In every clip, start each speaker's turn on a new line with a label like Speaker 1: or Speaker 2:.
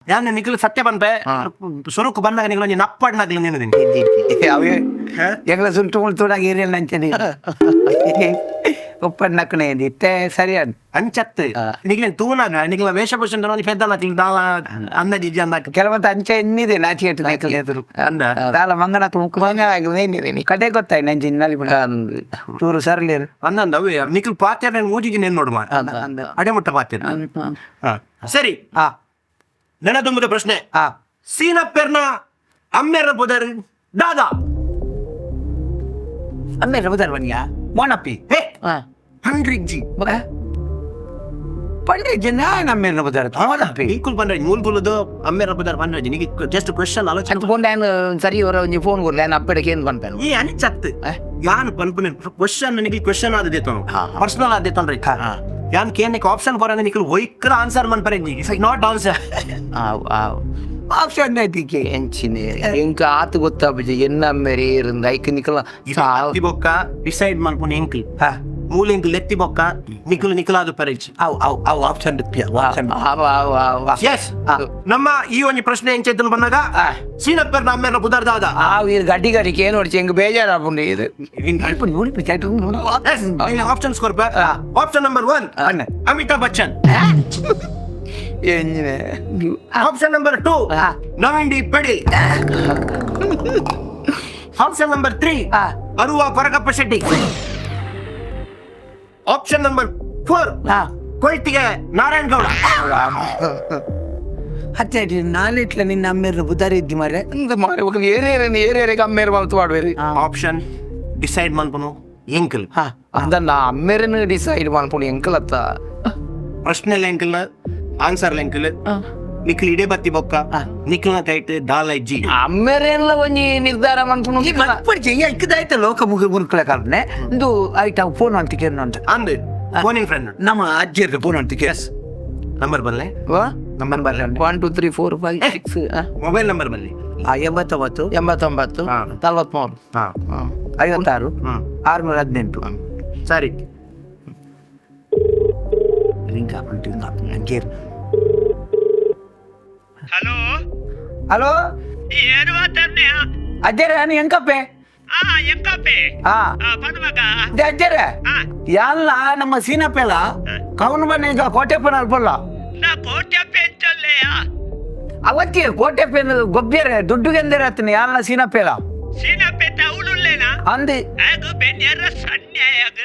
Speaker 1: ಯಾನ್ ನಿಕ್ಲು ಸತ್ಯ ಪನ್ಪೆ, ಸುರುಕು ಬಂದಾಗ ನಿಕ್ಲು ಒಂಜಿ ನಪ್ಪಡ್ನಾಕ್ಲು ನಿನ್ನದಿನಿ.
Speaker 2: ಅವೇ ಎಂಗ್ಲ ಸುಂಟು ಮುಳ್ತೂಡಾಗ ಏರಿಯಲ್ ನಂಚನೆ ಒಪ್ಪಣ್ಣಕ್ಕನೆ ಇತ್ತೆ ಸರಿ ಅದು.
Speaker 1: ಅಂಚತ್ ನಿಕ್ಲೆ ತೂನಾಗ ನಿಕ್ಲ ವೇಷಭೂಷಣ ಒಂಜಿ ಪೆದ್ದನಕ್ಲು ದಾಲ ಅಂದಾಜಿ ಅಂದಾಕ.
Speaker 2: ಕೆಲವೊಂದು ಅಂಚೆ ಎನ್ನಿದೆ ನಾಚಿಕೆ
Speaker 1: ಎದುರು ಅಂದ.
Speaker 2: ದಾಲ ಮಂಗನ
Speaker 3: ಮಂಗನಾಗ್ಲು
Speaker 2: ಕಡೆ ಗೊತ್ತಾಯ್ ನಂಜಿ ನಲ್ಲಿ ಚೂರು ಸರ್ಲೇರು.
Speaker 1: ಅಂದಂದ ಅವೇ ನಿಕ್ಲು ಪಾತ್ರೆ ಮೂಜಿಗೆ ನೇನ್ ನೋಡು ಮಾರ ಅಡೆ ಮುಟ್ಟ ಪಾತ್ರೆ. ಹಾ, ಸರಿ.
Speaker 2: ಆ.
Speaker 1: ನೆನದುಂಬುದ ಪ್ರಶ್ನೆ.
Speaker 2: ಆ.
Speaker 1: ಸೀನಪ್ಪೆರ್ನ ಅಮ್ಮೆರ್ನ ಪುದರ್ ದಾದಾ?
Speaker 2: ಅಮ್ಮೆ ರಬುದರ್ ಬನ್ನಿಯ ಮೋನಪ್ಪಿ.
Speaker 1: ಹೇ, ಹಂಡ್ರಿಜ್ಜಿ.
Speaker 2: ಪಂಡೆ ಜನ ನಮ್ಮ ರಬುದರ್ ಮೋನಪ್ಪಿ.
Speaker 1: ಈಕುಲ್ ಪಂಡ್ರೆ ಮೂಲ್ ಕುಲದು ಅಮ್ಮೆರ್ನ ಪುದರ್ ಪಂಡ್ರೆ ನಿಗೆ ಜಸ್ಟ್ ಕ್ವೆಶ್ಚನ್ ಆಲೋಚನೆ.
Speaker 3: ಅಂತ ಫೋನ್ ನಾನು ಸರಿ ಅವರ ಒಂಜಿ ಫೋನ್ ಕೊಡ್ಲೆ, ನಾನು ಅಪ್ಪಡೆ ಏನು ಪನ್ಪೆನು.
Speaker 1: ಈ ಅನಿಚತ್ ಯಾನ್ ಪನ್ಪುನೆ ಕ್ವೆಶ್ಚನ್ ನಿಗೆ ಕ್ವೆಶ್ಚನ್ ಆದದೆ ತೋನು, ಪರ್ಸನಲ್ ಆದೆ ತೊಂದ್ರೆ. ಯಾನ್ ಕೇನಕ್ಕೆ ಆಪ್ಷನ್ ಕೊರಂದ್ರೆ ನಿಕ್ಲು ಒಯ್ಕ್ರ ಆನ್ಸರ್ ಮನ್ಪರೆ, it's not answer.
Speaker 3: ಆವ್ ಆವ್.
Speaker 2: ಆಪ್ಷನ್ ಐತಿಕೆ.
Speaker 3: ಎಂಚಿನೆ ಎಂಕ ಆತು ಗೊತ್ತಾಪುಜಿ ಎನ್ನ ಅಮ್ಮೆರೆ ಏರಿಂದ ಐಕ್ ನಿಕಲ.
Speaker 1: ಎತ್ತಿ ಬೊಕ್ಕ ಡಿಸೈಡ್ ಮನ್ಪುನೆ ಎಂಕ್ಲ್. ಮೂಲ ಎಂಕ್ಲ್ ಎತ್ತಿ ಬೊಕ್ಕ ನಿಕ್ಲು ನಿಕ್ಲಾದ ಪರೇಜ್.
Speaker 2: ಅವು ಅವು ಅವು ಆಪ್ಷನ್ ಆಪ್ಷನ್.
Speaker 3: ಆವ್ ಆವ್ ಆವ್.
Speaker 1: ಎಸ್, ನಮ್ಮ ಈ ಒಂಜಿ ಪ್ರಶ್ನೆ ಎಂಚೈತನ ಬಂದಾಗ ಸೀನಪ್ಪರ್ನ ಅಮ್ಮೆರ್ನ ಪುದರ್ ದಾದ?
Speaker 3: ಆವ್ ಇದು ಗಡ್ಡಿ ಗಡಿಕೆ ಏನು ನೋಡ್ಚಿ ಎಂಕ್ ಬೇಜಾರಾಪುಂಡು ಇದು.
Speaker 2: ಅಲ್ಪ ನೋಡಿ.
Speaker 1: ಆಪ್ಷನ್ಸ್ ಕೊರ್ಪ. ಆಪ್ಷನ್ ನಂಬರ್ 1,
Speaker 2: ಅಣ್ಣ.
Speaker 1: Amitabh Bachchan.
Speaker 3: ಎಂಜಿನೆ?
Speaker 1: Option number 2, Naveen D Padil. Option number 3, Aruva Korakappa Shetty. Option number 4, Koltige Narayan Gowda.
Speaker 2: ಹತ್ತೆ ನಾನಿಟ್ಲ ನಿನ್ನ ಅಮ್ಮೆರ್ ಬುದಾರಿ ಇದ್ದಿ ಮಾರೆ.
Speaker 3: ಇಂದ ಮಾರೆ ఒక ಏರೇರೆ ಏರೇರೆಗೆ ಅಮ್ಮೇರು ಮಲ್ತು ಪಾಡ್ವೇರು.
Speaker 1: Option decide ಮನ್ಪುನು ಎಂಕಲ್.
Speaker 2: ಹಾ.
Speaker 3: ಅಂದ ನಾ ಅಮ್ಮೇರನ್ನು ಡಿಸೈಡ್ ಮನ್ಪುನು ಎಂಕಲತ್ತ.
Speaker 1: ಪ್ರಶ್ನೆ ಎಂಕಲ್ನ, ಆನ್ಸರ್ ಎಂಕಲ್. ನಿಕ್ಲ್ ಇಡೇ ಬತ್ತಿ ಬೊಕ್ಕ ನಿಕ್ಲ್ನ ಕೈಟ್ ದಾಲ ಇಜ್ಜಿ.
Speaker 3: ಅಮ್ಮೇರೆಲ್ಲ ಒಂಜಿ ನಿರ್ಧಾರ ಮನ್ಪುನು.
Speaker 2: ಈ ಮನ್ಪಡ್ಜಿ ಇಕ್ಕದಾಯ್ತ ಲೋಕ ಮುಗಿ ಮುನ್ಕುಳ ಕಾರಣೆ ಇಂದು ಆಯ್ತು ಫೋನ್ ಅಂತ ಕೇಳೋಣ ಅಂತ.
Speaker 1: ಅಂದ್ ಫೋನಿಂಗ್ ಫ್ರೆಂಡ್.
Speaker 2: ನಮ್ಮ ಅಜ್ಜಿಯರ್ದು ಫೋನ್ ಅಂತ ಕೇಸ್.
Speaker 1: ನಂಬರ್ ಬಲ್ಲೆ.
Speaker 2: ನಂಬರ್ ಬರ್ಲಿ.
Speaker 3: 1 2 3 4 5 6.
Speaker 1: ಮೊಬೈಲ್ ನಂಬರ್ ಬಲ್ಲಿ.
Speaker 2: 89.
Speaker 3: 89. 43.
Speaker 2: 56. 618.
Speaker 1: ಸರಿ.
Speaker 2: ರಿಂಗ್ ಹಾಕೊಂಡು.
Speaker 4: ಹಲೋ.
Speaker 2: ಹಲೋ.
Speaker 4: ಏನು ಮಾತಾಡ್ನೆ?
Speaker 2: ಅಜ್ಜರ, ನಾನು ಹೆಂಕಪ್ಪೆ.
Speaker 4: ಆ ಎಂಕಪ್ಪೆ.
Speaker 2: ಹಾ.
Speaker 4: ಆ ಪನ್ಮಗ.
Speaker 2: ಅಜ್ಜರ, ಯಾಲ್ಲ ನಮ್ಮ ಸೀನಪ್ಪೆಲ್ಲ ಕವನು ಬನ್ನ ಈಗ ಕೋಟೆಪ್ಪನ ಅಲ್ಪಲ್ಲ.
Speaker 4: ನಾ ಕೋಟ್ಯಪ್ಪೆ ಎಂಚಲ್ಲೆಯ?
Speaker 2: ಅವತ್ತಿ ಕೋಟೆಪ್ಪ ಗೊಬ್ಬಿಯರೆ ದುಡ್ಡುಗೆಂದರೆ ಆತನ ಯಾಲ್ಲ ಸೀನಪ್ಪೆಲ್ಲ.
Speaker 4: ಸೀನಪ್ಪೆ ತೌಳುಲ್ಲೇನಾ?
Speaker 2: ಅಂದಿ.
Speaker 4: ಆಗ ಬೆನ್ಯರ ಸಣ್ಣ ಆಗ.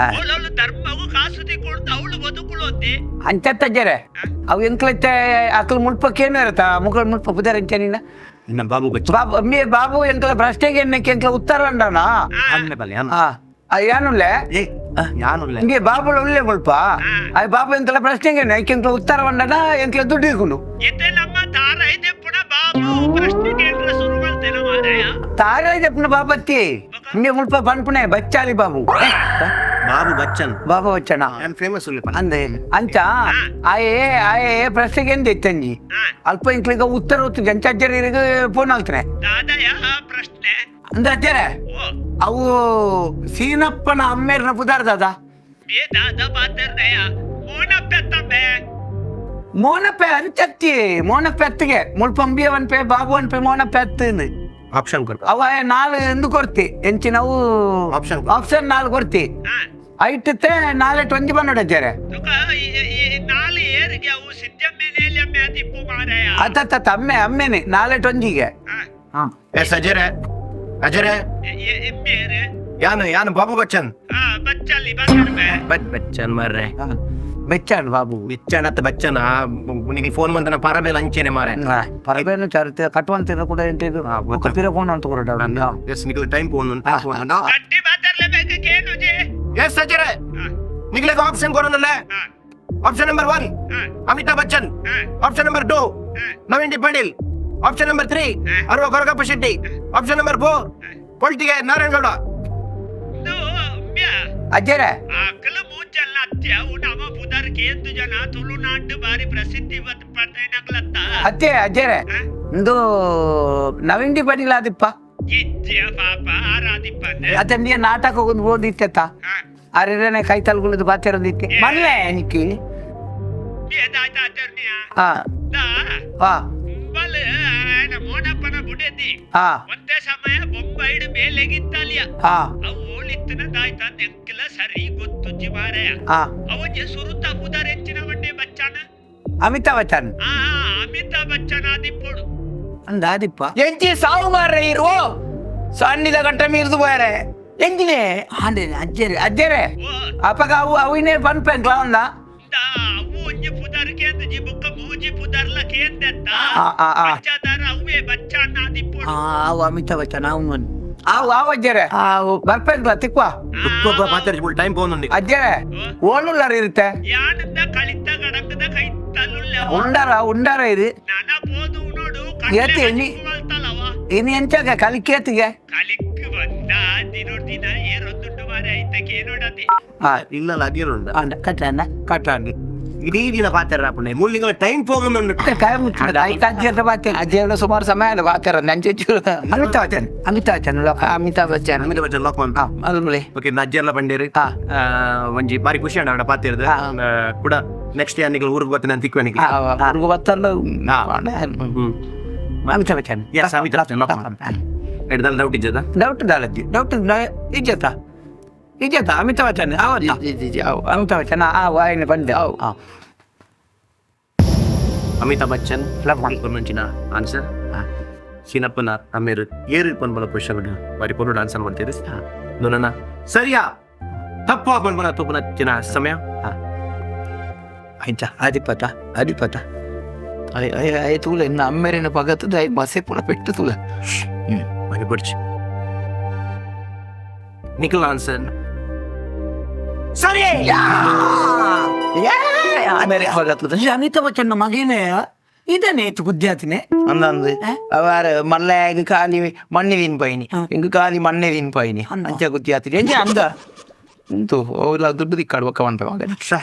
Speaker 2: ಆ.
Speaker 4: ಅವಳು ಧರ್ಮವು ಕಾಸು ತಿಕ್ಕೊಳ್ದು ಅವಳು ಬದುಕುಳೊಂದೆ.
Speaker 2: ಅಂಚತ್ತಜ್ಜರೆ, ಅವು ಎಂಕ್ಲತ್ತೆ ಅಕ್ಲು ಮುಲ್ಪಕ್ಕೇನು ಇರತ್ತ ಮುಕ್ಕಳು ಮುಲ್ಪ ಪುದರ್ ಅಂಚೆ ನಿನ್ನ.
Speaker 1: ನಿನ್ನ ಬಾಬು ಬಚ್ಚ.
Speaker 2: ಬಾಬು ಮೇ ಬಾಬು ಎಂಕ್ಲ ಪ್ರಶ್ನೆಗೆ ಎನ್ನಕ್ಕೆ ಎಂಕ್ಲ ಉತ್ತರ ಅಂಡಣ.
Speaker 1: ಅನ್ಲೆ ಬಲ್ಲೆ ಅನ್ನ.
Speaker 2: ಹಾ, ಏನುಲ್ಲೆ?
Speaker 1: ಏ, ಯಾನುಲ್ಲೆ?
Speaker 2: ಹಿಂಗೆ ಬಾಬುಳ ಉಲ್ಲೆ ಮುಲ್ಪ ಅಯ್ಯ ಬಾಬು ಎಂಕ್ಲ ಪ್ರಶ್ನೆಗೆ ಎಂಕ್ಲ ಉತ್ತರ ಅಂಡಣ, ಎಂಕ್ಲ ದುಡ್ಡು ಇಗುನು.
Speaker 4: ಇತ್ತೆ ನಮ್ಮ ತಾರ ಇದೆ ಪುಣ ಬಾಬು ಪ್ರಶ್ನೆ ಕೇಳ್ರೆ ಶುರು ಮಾಡ್ತೇನೆ ಮಾರಾಯ.
Speaker 2: ತಾರ ಇದಪ್ಪನ ಬಾಬತ್ತಿ ಹಿಂಗೆ ಮುಲ್ಪ ಪನ್ಪುಣೆ ಬಚ್ಚಾಲಿ ಬಾಬು.
Speaker 1: ಬಾಬು ಬಚ್ಚನ್.
Speaker 2: ಬಾಬು ಬಚ್ಚಣ.
Speaker 1: ನಾನು ಫೇಮಸ್ ಉಲ್ಲೆ.
Speaker 2: ಅಂದೆ ಅಂಚ ಆಯೇ ಆಯೇ ಪ್ರಶ್ನೆಗೆ ಎಂದ ಇತ್ತಂಜಿ ಅಲ್ಪ ಇಂಕ್ಲಿಗ ಉತ್ತರ ಉತ್ತ ಜಂಚಾಚರ್ಯರಿಗೆ ಫೋನ್ ಆಗ್ತಾನೆ.
Speaker 4: ದಾದಯ ಪ್ರಶ್ನೆ?
Speaker 2: ಅಂದ್ರೆ ಅಜ್ಜರೆ,
Speaker 4: ಓ.
Speaker 2: ಅವು ಸೀನಪ್ಪನ ಅಮ್ಮೇರ್ನ ಪುದಾರ್ ದಾದ?
Speaker 4: ಬೇ ದಾದ ಮಾತಾಡ್ದಯ ಮೋನಪ್ಪೆ ತಮ್ಮೆ.
Speaker 2: ಮೋನಪ್ಪೆ ಅಂಚತ್ತಿ ಮೋನಪ್ಪೆ ಅತ್ತಿಗೆ ಮುಲ್ಪ ಅಂಬಿಯ ಒನ್ಪೆ ಬಾಬು ಒನ್ಪೆ ಮೋನಪ್ಪೆ ಅತ್ತನು.
Speaker 1: ಆಪ್ಷನ್ ಕೊರ್ಪ.
Speaker 2: ಅವ ನಾಲ್ ಎಂದು ಕೊರ್ತಿ ಎಂಚಿನವು?
Speaker 1: Option.
Speaker 2: Option ನಾಲ್ ಕೊರ್ತಿ. ಐಟತ್ತೆ ನಾಲೆಟ್ ಒಂಜಿ ಬನ್ನಡ ಅಜ್ಜರೆ.
Speaker 4: ತುಕ ನಾಲ್ ಏರಿಗೆ ಅವು ಸಿದ್ದಮ್ಮೆ ನೇಲಮ್ಮೆ ಅದಿಪ್ಪು ಮಾರಾಯ.
Speaker 2: ಅತ್ತ ಅಮ್ಮೆ ಅಮ್ಮೆನೆ ನಾಲೆಟ್ ಒಂಜಿಗೆ. ಹಾ.
Speaker 1: ಎಸ್ ಅಜರೆ, ಅಜರೆ.
Speaker 4: ಎಮ್ಮೇರೆ.
Speaker 1: ಯಾನು ಯಾನು ಬಾಬು ಬಚ್ಚನ್.
Speaker 4: ಆ ಬಚ್ಚಲ್ಲಿ ಬಂದಿರ್ಬೆ.
Speaker 1: ಬಚ್ಚನ್ ಮಾರ್ರೆ.
Speaker 2: ಬೆಚ್ಚಾಣ ಬಾಬು.
Speaker 1: ಬಚ್ಚನ್ ಅತ್ತ ಬಚ್ಚನ್ ನಿಮಗೆ ಫೋನ್ ಬಂದನ ಪರಬೇಲ ಅಂಚೆನೆ ಮಾರೆ.
Speaker 2: ಪರಬೇನು ಚಾರಿತ್ಯ ಕಟ್ಟುವಂತ ಕೂಡ ಎಂತ ಇದು ಪಿರ ಫೋನ್ ಅಂತ ಕೊರಟ.
Speaker 1: ಎಸ್, ನಿಗಲ್ ಟೈಮ್ ಫೋನ್.
Speaker 4: ಗಟ್ಟಿ ಮಾತಾಡ್ಲೇಬೇಕು ಕೇಳುಜೆ.
Speaker 1: ಎಸ್ ಅಜರೆ, ನಿಗಲಿಗೆ ಆಪ್ಷನ್ ಕೊರೋನಲ್ಲ. Option number 1, Amitabh Bachchan. Option number 2, Naveen D Patil. Option number 3, Aruva Korakappa Shetty. Option number 4, Koltige Narayana Gowda.
Speaker 2: ಅಜ್ಜರ.
Speaker 4: ಅಕಲ ಮೂಚಲ್ಲ ಅತ್ಯ ಅವು ನಮ್ಮ ಪುದರ್ ಕೇಂದು ಜನ ತುಳುನಾಡು ಬಾರಿ ಪ್ರಸಿದ್ಧಿ ಪಡೆನಗ್ಲತ್ತ.
Speaker 2: ಅತ್ತೆ ಅಜ್ಜರೆ, ಇಂದು ನವೀನ್ ಡಿ ಪಾಟೀಲ್ ಆದಿಪ್ಪ.
Speaker 4: ಇಜ್ಜಿಯ ಪಾಪ ಆರಾದಿಪ್ಪಂದೆ.
Speaker 2: ಅತ್ತೆ ನಾಟಕ ಒಂದು ಓದಿತ್ತೆತ್ತ ಅರೆನೆ ಕೈ ತಲ್ಗುಳದು ಬಾತಿರೋದಿತ್ತೆ ಮಲ್ಲೆ എനിക്ക്.
Speaker 4: ಬೇದಾಯ್ತಾಚರ್ನಿಯ
Speaker 2: ಆ.
Speaker 4: ದಾ
Speaker 2: ಆ.
Speaker 4: ಬಲ್ ಆಯನ ಮೋನಪ್ಪನ ಬುಡೆದಿ
Speaker 2: ಆ.
Speaker 4: ಒಂದೇ ಸಮಯ ಬೊಂಬೈಡ್ ಮೇಲೆಗಿತ್ತಲಿಯ.
Speaker 2: ಆ.
Speaker 4: ಅವು ಓಳಿತ್ತನ ದಾಯ್ತ ನೆಕ್ಕಿಲ ಸರಿ ಗೊತ್ತುಜ್ಜಿ ಮಾರಾಯ.
Speaker 2: ಆ.
Speaker 4: ಅವಜ್ಜೆ ಸುರುತ ಪುದರ್ ಹೆಚ್ಚಿನ ವಡ್ಡೆ ಬಚ್ಚಾನ.
Speaker 2: ಅಮಿತಾಬ್ ಬಚ್ಚನ್.
Speaker 4: ಆ, ಅಮಿತಾಬ್ ಬಚ್ಚನ್ ಆದಿಪ್ಪೊಡು.
Speaker 2: ಅಂದ ಆದಿಪ್ಪ ಎಂಚಿ ಸಾವು ಮಾರ್ರೆ ಇರು ಸಣ್ಣಿದ ಗಂಟೆ ಮೀರ್ದು ಬೋಯರೆ ಎಂಜಿನೇ ಆಂಡೆ ಅಜ್ಜೆರೆ ಅಜ್ಜೆರೆ.
Speaker 4: ಓ.
Speaker 2: ಅಪಗ ಅವು ಅವಿನೇ ಪನ್ಪೆಂಕ್ಲ ಅಂದ.
Speaker 4: ದಾ ಅವು ಒಂಜಿ ಪುದರ್ ಕೇಂದ್ಜಿ ಬೊಕ್ಕ ಮೂಜಿ ಪುದರ್ಲ ಕೇಂದೆತ್ತ.
Speaker 2: ಆ, ಆ, ಆ.
Speaker 4: ಬಚ್ಚಾದಾರ ಅವೇ ಬಚ್ಚಾನ್ ಆದಿಪ್ಪೊಡು.
Speaker 2: ಆ, ಅವು ಅಮಿತಾಬ್ ಬಚ್ಚನ್ ಅವು ಆವು ಆವು ಅಜ್ಜೆರೆ ಆವು ಬರ್ಪೆಂಕ್ಲ ತಿಕ್ವಾ.
Speaker 1: టైం పోనుంది.
Speaker 2: ಅಜ್ಜೆರೆ ಓನುಲ್ಲಾರ ಇರುತ್ತೆ.
Speaker 4: ಯಾನದ ಕಳಿತ ಗಡಂಗದ ಕೈ ತಲುಲ್ಲ.
Speaker 2: ಉಂಡಾರ ಉಂಡಾರ ಇದು.
Speaker 4: ನಾನ ಪೋದು ನೋಡು.
Speaker 2: ಏತ್ ಎಣ್ಣಿ?
Speaker 4: ಕಲ್ತಲವ.
Speaker 2: ಇನ್ನು ಎಂಚಾಗ ಕಲಿಕೇತಿಗೆ.
Speaker 4: ಕಲಿಕ್ ಬಂದ ದಿನೋಡ್ ದಿನ ಏರೊಂದುಂಡು ಮಾರೆ ಐತಕ್ಕೆ ಏನೋಡತಿ.
Speaker 2: ಆ.
Speaker 1: ఇల్ల అదిరుండ.
Speaker 2: ಅಂಡ ಕಟ್ಟಾನ ಕಟ್ಟಾಂಡಿ.
Speaker 1: ఇడీ దిన పాతారు రాపుండే మూలింగ టైం పోగుండు.
Speaker 2: ಅಜ್ಜೆರ ಬಾತೇನೆ.
Speaker 3: ಅಜ್ಜೆಲ್ಲ ಸುಮಾರು ಸಮಯ ಅಲ್ಲ ಪಾತೆರ ನಂಚೆ.
Speaker 2: ಅಮಿತಾಬ್ ಬಚ್ಚನ್ ಅಮಿತಾಬ್ ಬಚ್ಚನ್ ಲೋಕ.
Speaker 3: ಅಮಿತಾಬ್ ಬಚ್ಚನ್.
Speaker 1: అమితాబ్ బచ్చన్ లాక్
Speaker 2: ಆ.
Speaker 3: ಅಲ್ಮಲೆ.
Speaker 1: ఓకే నజ్జర్ల పండేరు.
Speaker 2: ಆ.
Speaker 1: ಒಂಜಿ ಬಾರಿ ಖುಷಿ ಅಂಡ ಅವಡ ಪಾತಿರ್ದು.
Speaker 2: ಆ.
Speaker 1: ಕೂಡ ನೆಕ್ಸ್ಟ್ ಇಯರ್ ನಿಗಲ್ ಊರಿಗೆ ಬರ್ತೀನಿ ಅಂತ ತಿಕ್ವೆ ನಿಗಲ್.
Speaker 3: ಅವ್ರಿಗೂ ಬತ್ತಲ್ಲ.
Speaker 2: Amitabh Bachchan.
Speaker 1: Yes, Amitabh Bachchan lock. ಎಡ್ದಲ್ ಡೌಟ್ ಇಜ್ಜದ?
Speaker 2: ಡೌಟ್ ದಾಲಜ್ಜಿ ಡೌಟ್ ಇಜ್ಜತ ಇಜ್ಜತ ಅಮಿತಾಬ್ ಬಚ್ಚನ್ ಅವತ್ತ. ಅಮಿತಾಬ್ ಬಚ್ಚನ್ ಆ ವಾಯಿನ ಬಂದೆ
Speaker 3: ಅವು.
Speaker 2: ಆ.
Speaker 1: ಅಮಿತಾಬ್ ಬಚ್ಚನ್ ಮುಂಚಿನ ಆನ್ಸರ್. ಸೀನಪ್ಪನ ಅಮೇರು ಏರು ಪನ್ಬಲ ಕ್ವಶನ್ ಬಾರಿ ಪೊರು ಆನ್ಸರ್ ಮಾಡ್ತೀರಿ ನೋಡೋಣ ಸರಿಯಾ ತಪ್ಪು ಪನ್ಬಲ ತೂಪನ ಚಿನ ಸಮಯ.
Speaker 2: ಆಯ್ತಾ ಆದಿಪತ ಆದಿಪತ.
Speaker 3: ಅಯ್ಯ ತೂಲ ಇನ್ನು ಅಮ್ಮೇರಿನ ಪಗತ್ತದ I ಬಸೆ ಪುನ ಪೆಟ್ಟು ತೂಲ.
Speaker 1: ಬಾರಿ ಬಡ್ಚಿ ನಿಖಲ್ ಆನ್ಸರ್ ಸರಿ.
Speaker 3: ಅಮ್ಮೇರಿ ಪಗತ್ತದ.
Speaker 2: ಅಮಿತಾಬ್ ಬಚ್ಚನ್ ಮಗನೇ ಇದನ್ನೇ ಬುದ್ಧಿ ಆತಿನೇ.
Speaker 3: ಅಂದಂದು ಅವಾರ ಮಲ್ಲ ಖಾಲಿ ಮಣ್ಣೆ ತಿನ್ಪಾಯಿನಿ ಇಂಗ್ ಖಾಲಿ ಮಣ್ಣೆ ತಿನ್ಪಾಯಿನಿ ಅಂಚ ಗುದ್ದಿ ಆತಿನಿ ಎಂಚ ಅಂದ ಉಂತು ಅವೆಲ್ಲ ದುಡ್ಡು ದಿಕ್ಕಾಡು ಬೊಕ್ಕ ಪನ್ಪೆ ಮಗ.
Speaker 2: ಶ್ಶೆ.